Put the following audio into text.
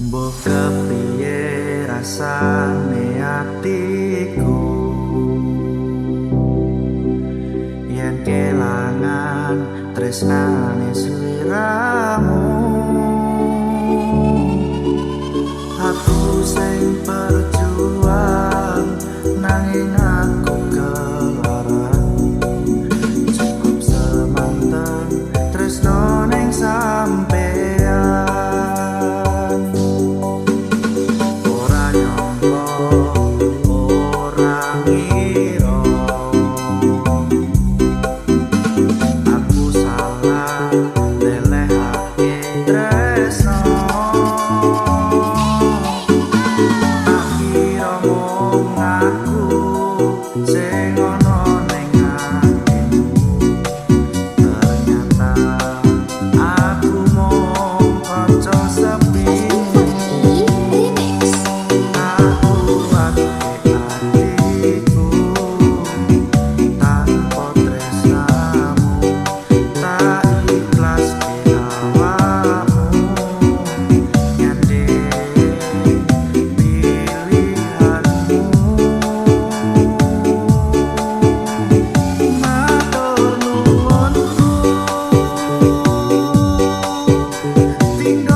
Mbok kepiye rasane atiku yen kelangan tresnane sliramu. Aku sing berjuang nanging aku kelaran, cukup semanten tresno ning sampean. Ora nyangka, ora ngira aku salah lelehake tresno. Tak kira mung aku sing ana ning atimu, ternyata aku mung kanca sepimu. Funky Remix. Aku ati atiku tanpa tresnamu, tak ikhlaske awakmu nyanding pilihanmu. Matur nuwunku tinggal